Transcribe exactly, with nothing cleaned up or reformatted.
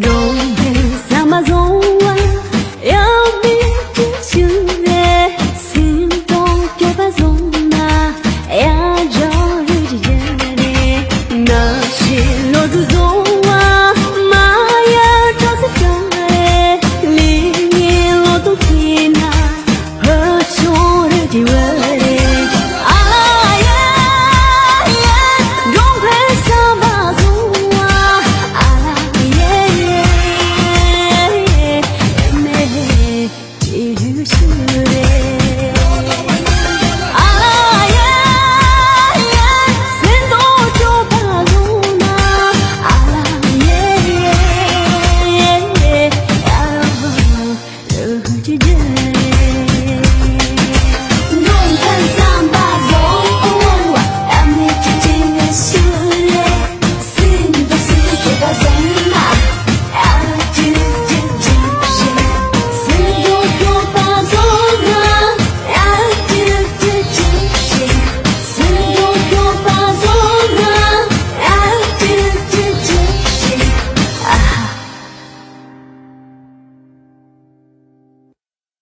འགྲོ་འདི་ས་མ་བཟུང་བ་ཡང་མི་སྐྱིད་ཆུ་རེད། སེམས་གཏོང་སྐྱོ་བ་བཟུང་ན་ཡང་འཇོག་རེ་རེ་རེ་ན་ཤི་ལོ་དུ་བཟུང་བ་མ་ཡང་གྲོགས་སུ་ཅང་རེད། ལི་ཉིན་ལོ་དུ་ཁྱི་ན།